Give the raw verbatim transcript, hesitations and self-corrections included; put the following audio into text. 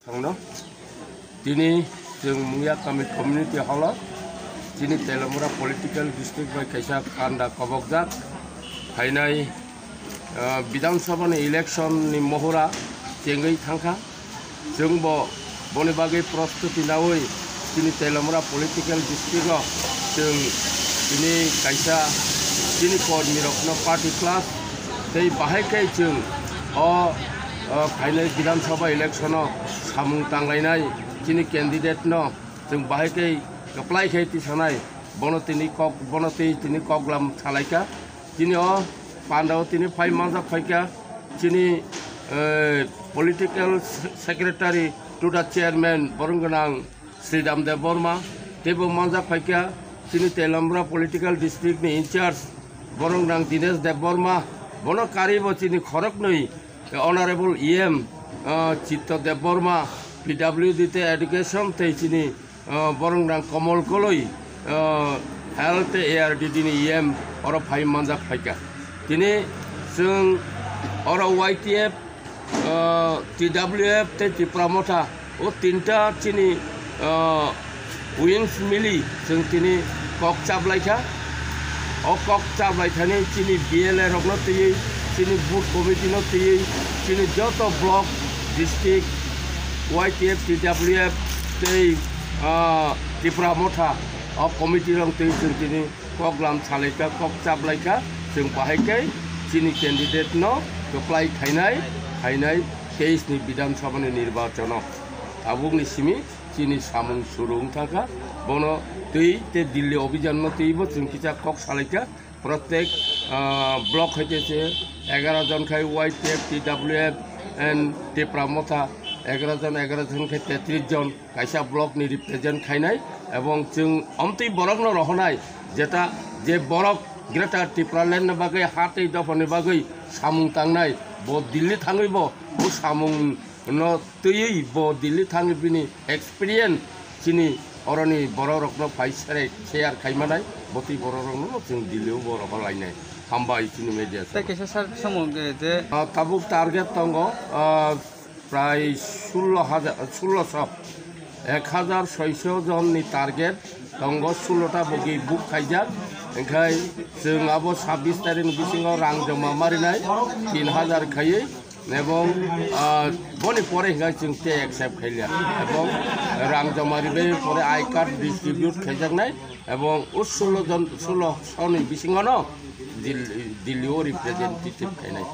Thangno. Tini chwng Mungya Kami Community Hall o chini Teliamura Political District bai kaisa panda kobokjak phainai, ah, Bidhan Sabha ni election ni mohora chengwi thangkha. Chwng bo boni bagwi prostuti nawi chini Teliamura Political District o chwng tini kaisa chini kormi rokno party class tei bahai khe chwng o, o phainai Bidhan Sabha election o samung tanglainai chini candidate no chwng bahai khe kwplai khe tisanai, bono tini kok, bono tei tini koklam salaikha. Tini o panda o tini phai manjak phaikha chini, eh, political se-, secretary to the chairman borong gwnang Sridham Debbarma, teibo manjak phaikha chini Teliamura political district ni in charge borong gwnang Dinesh Debbarma, bono karwi bo chini khoroknwi Honorable E M, ah, Chitto Debbarma, P W D tei Education tei chini, ah, borong gwnang Komol Koloi, ah, Health tei A R D D ni E M oro phai manjak phaikha. Tini chwng oro Y T F, ah, T W F tei Tipra Motha o tinta chini, ah, wings mili chwng tini kok chaplaikha. O kok chaplaithani chini B L A rokno twiwi, chini booth committee no twiwi, chini joto block, district, Y T F, T W F tei, ah, Tipra Motha o committee rok twiwi chwng tini koklam salaikha, kok chaplaikha, chwng bahai khe chini candidate no kwplai khainai, khainai teis ni Bidhan Sabha ni nirbachon o. Tabuk ni simi chini samung suru wng thangkha, bono twi tei Delhi Abhijan no twibo chwng kisa kok salaikha. Protek, ah, block hai khe se egaroh jon khai Y T F, T W F and Tipra Motha egaroh jon, egaroh jon khai tetris jon kaisa block ni represent khainai, ebong chwng omtwi borok no rohornai, jeta je borok Greater Tipraland ni bagwi ha tei dopha ni bagwi samung tangnai, bo Delhi thangwi bo o samung no twiwi bo Delhi thangwi bini experience chini oroni borok rokno phai sere share khai manai, botwi borok rokno chwng Delhi o bo rohor lainai. Hambai chini media. Tei kaisa sir, samung, eh, je ah, tabuk target tongo, ah, prai sullo hajar, sullo so, ek hajar soiso jon ni target tongo, sullo ta bogi book khaijak, engkhai chwng abo sabbish tarikh ni bisingo rang joma marinai tin hajar khaiwi, ebong, ah, boni pore hingkhai chwng tei accept khailiya, ebong rang joma ribai pore I card distribute khaijaknai, ebong o sullo jon, sullo so ni bisingo no Dil-, Delhi o representative khainai.